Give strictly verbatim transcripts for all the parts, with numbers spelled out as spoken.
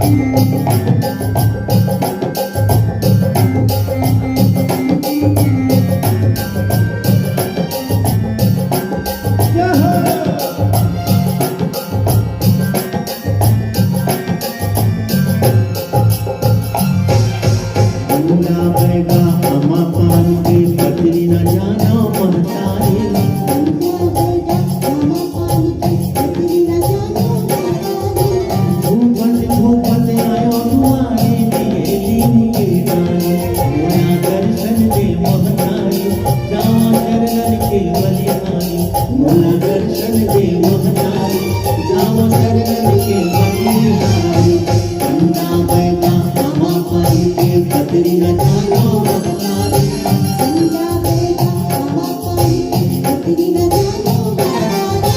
मोला बैगा अमा पान के पतरी न जानो महतारी। भूपन भूपन आयो दुआरे, दिए लीम के डारी। मोला दर्शन दे महतारी, जावा चरणन के बलिहारी। मोला दर्शन दे महतारी, जावा चरणन के बलिहारी। पंडा बैगा अमा पान के पतरी न जानो महतारी। पंडा बैगा अमा पान के पतरी न जानो महतारी।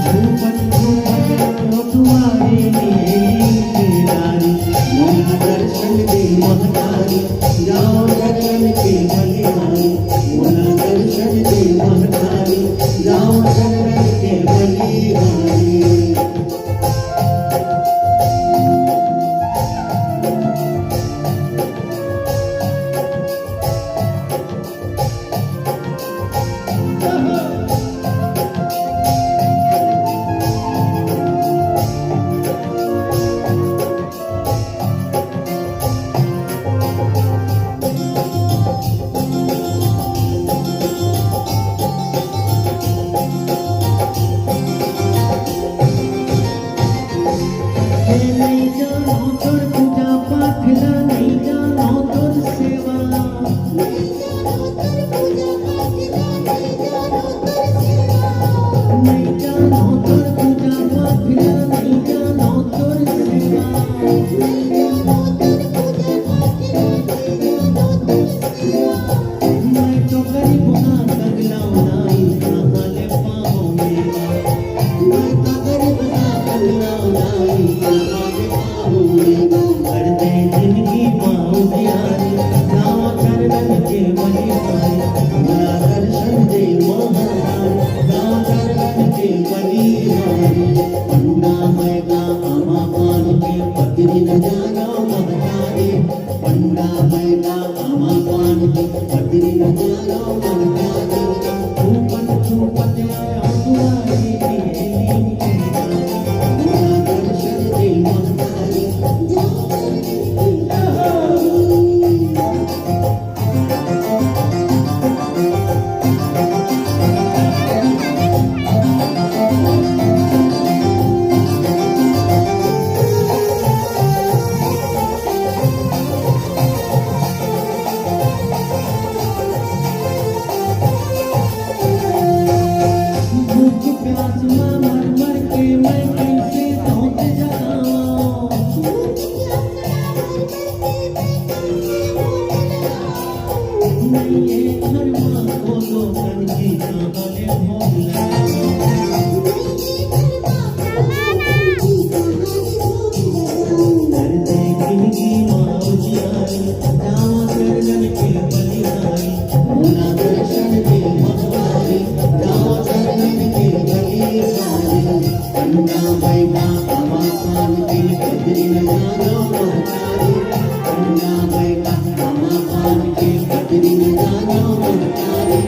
भूपन भूपन आयो दुआरे, दिए लीम के डारी। मोला दर्शन दे महतारी, जाओ चरणन के बलिहारी। मोला दर्शन दे महतारी, जाओ चरणन के बलिहारी। हे नइ जानो तोर पूजा पाठ ला, नइ जानो तोर सेवा। नइ जानो तोर पूजा पाठ ला, नइ जानो तोर सेवा। नइ जानो तोर पूजा पाठ ला, नइ जानो तोर सेवा। नइ जानो तोर पूजा पाठ ला, नइ जानो तोर सेवा। मैं तो गरीब हाँ, तगलाओ नाई, कहाँ ले पाओ मेवा। मैं तो गरीब हाँ, तगलाओ नाई, कहाँ ले पाओ मेवा। कर दे जिनगी माँ उजियारी, जावा चरणन के बलिहारी। मोला दर्शन दे महतारी, जावा चरणन के बलिहारी। पंडा बैगा अमा पान के पतरी न जानो महतारी। पंडा बैगा अमा पान के पतरी न जानो महतारी। भूपन भूपन आयो दुआरे, दिए लीम के डारी। मोला दर्शन दे महतारी। भूख प्यास मा मर मर के मैं कइसे तोके जगावंव। नइये घर मा कोनो कनकी, कहाँ ले भोग लगावंव। कर दे जिनगी मा उजियारी, जावा चरणन के बलिहारी। मोला दर्शन दे महतारी, जावा चरणन के बलिहारी। पंडा बैगा अमा पान के पतरी न जानो महतारी। पंडा बैगा अमा पान के पतरी न जानो महतारी।